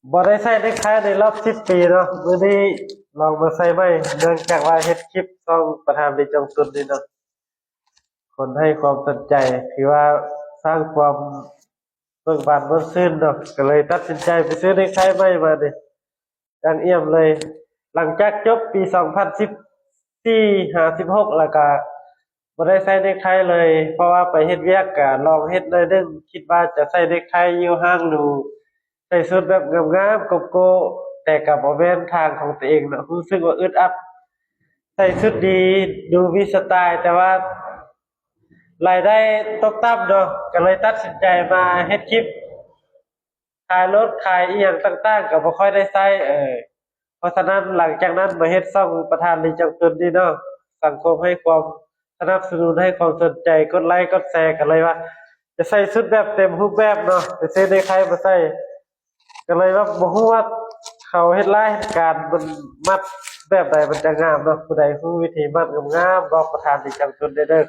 ບໍ່ໄດ້ໃສ່ເນັກໄທໃນລອບສິບປີເນາະ, ມື້ນີ້ລອງມາໃສ່ໃໝ່ ເນື່ອງຈາກວ່າເຮັດຄລິບຊ່ອງປະທານລີຈອງຕຸນນີ້ເນາະ ຄົນໃຫ້ຄວາມສົນໃຈ ຖືວ່າສ້າງຄວາມເບີກບານມ່ວນຊື່ນເນາະ, ກໍເລີຍຕັດສິນໃຈໄປຊື້ເນັກໄທໃໝ່ມານີ້ ຢ່າງອ່ຽມເລີຍ. ຫຼັງຈາກຈົບປີສອງພັນສິບສີ່ ຫາ ສິບຫົກ ແລ້ວກະບໍ່ໄດ້ໃສ່ເນັກໄທເລີຍ ເພາະວ່າໄປເຮັດວຽກກະລອງເຮັດໜ້ອຍໜຶ່ງ, ຄິດວ່າຈະໃສ່ເນັກໄທຢູ່ຫ້າງຫຼູ ໃສ່ຊຸດແບບງາມໆ ໂກໂກ້ ແຕ່ກະບໍ່ແມ່ນທາງຂອງຕົວເອງເນາະ, ຮູ້ສຶກວ່າອຶດອັດ. ໃສ່ຊຸດດີ ດູມີສະໄຕ ແຕ່ວ່າລາຍໄດ້ຕົກຕ່ຳເນາະ, ກໍເລີຍຕັດສິນໃຈມາເຮັດຄລິບ ຂາຍລົດຂາຍອີ່ຫຍັງຕ່າງໆ ກໍບໍ່ຄ່ອຍໄດ້ໃຊ້ ເອີ ເພາະສະນັ້ນ ຫຼັງຈາກນັ້ນມາເຮັດຊ່ອງປະທານລີຈອງຕຸນນີ້ເນາະ, ສັງຄົມໃຫ້ຄວາມສະໜັບສະໜູນ ໃຫ້ຄວາມສົນໃຈ ກົດໄລກົດແຊ ກໍເລີຍວ່າຈະໃສ່ຊຸດແບບເຕັມຮູບແບບເນາະ, ໄປຊື້ເນັກໄທມາໃສ່ ກໍເລີຍວ່າບໍ່ຮູ້ວ່າເຂົາເຮັດລາຍເຮັດການມັນມັດແບບໃດມັນຈະງາມເນາະ, ຜູ້ໃດຮູ້ວິທີມັດງາມໆ ບອກປະທານລີຈອງຕຸນໄດ້ເດີ.